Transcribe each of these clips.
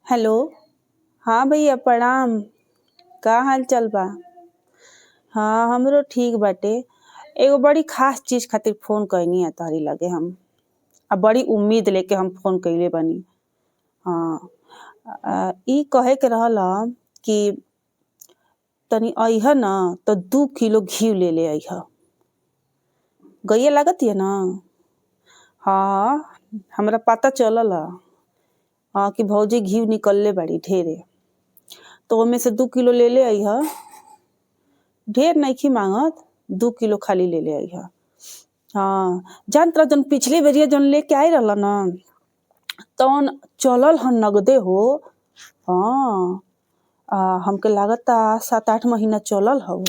Hello. हाँ भैया प्रणाम। का हाल चाल बा? हाँ, हमरो ठीक बाटे। एगो बड़ी खास चीज खातिर फोन कइनी है तोहरी लगे हम। आ बड़ी उम्मीद लेके हम फोन कइले बानी। हाँ, ई कहे के रहल ह कि तनी अइह न त 2 किलो घीउ लेले अइह। गइया लागतिया न? हाँ, हमरा पता चलल ह। हाँ, कि भौजी घीउ निकलले बाड़ी ढेरे। तो ओमे से 2 किलो लेले अइह। ढेर नइखी मांगत, 2 किलो खाली लेले अइह। हाँ, जानत रह जौन पिछली बेरिया जौन लेके आइल रहल न तौन चलल ह नगदे हो। हाँ, आ हमके लागता 7-8 महीना चलल ह उ।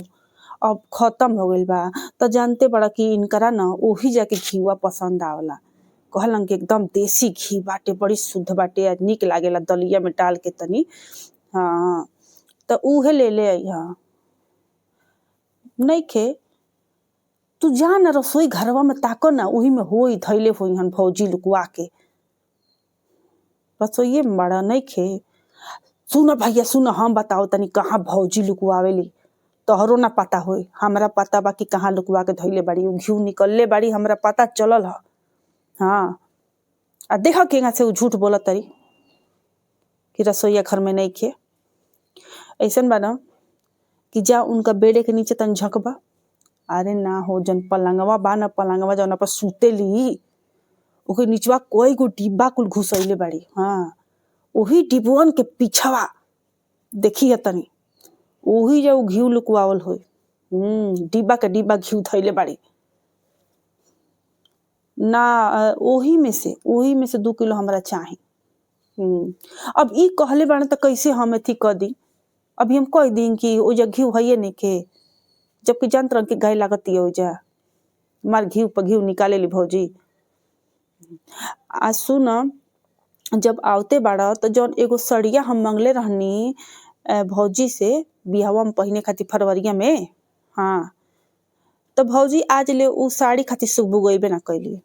अब खतम हो गइल बा। त जानते बाड़ कि इनकरा न ओही जाके घीउवा पसंद आवला। कहलन कि एकदम देसी घी बाटे, बड़ी शुद्ध बाटे आ निक लागेला दलिया में डाल के तनी। हाँ, त उहे लेले अइह। नइखे? तू जा न रसोई घरवा में ताक न ओही में होई धइले होइहन भौजी लुकवा के। रसोईये में बाड़ नइखे? सुन भैया सुन, हम बतावत तनी कहाँ भौजी लुकवावेली। तोहरो ना पता होई, हमरा पता बा कि कहाँ लुकवा के धइले बाड़ी। उ घीउ निकलले बाड़ी, हमरा पता चलल ह। हाँ, आ देख केंगा से उ झूठ बोलत तारी कि रसोईया घर में नइखे। अइसन बा न कि जा उनका बेडे के नीचे तनी झकबा। अरे ना हो, जौन पलंगवा बा न, पलंगवा जौना पर सुतेली ओकर निचवा कई गो डिब्बा कुल घुसइले बाड़ी। हाँ, ओही डिब्बवन के पिछवा देखिह तनी, ओही जा उ घीउ लुकवावल होई। डिब्बा के डिब्बा घीउ धइले बाड़ी। ना, ओही में से 2 किलो हमरा चाही। अब ई कहले बाड़न त कइसे हम एथी क दी? अभी हम कह दी कि ओइजा घीउ हइये नइखे, जबकि जानत रहन कि गाय लागतिया ओइजा। मार घीउ प घीउ निकालेली भौजी। आ सुन, जब आवते बाड़ त जौन एगो सड़िया हम मंगले रहनी भौजी से बिहवा में पहिने खातिर फरवरिया में, हाँ, त भौजी आज ले उ साड़ी खातिर सुगबुगइबे ना कइली।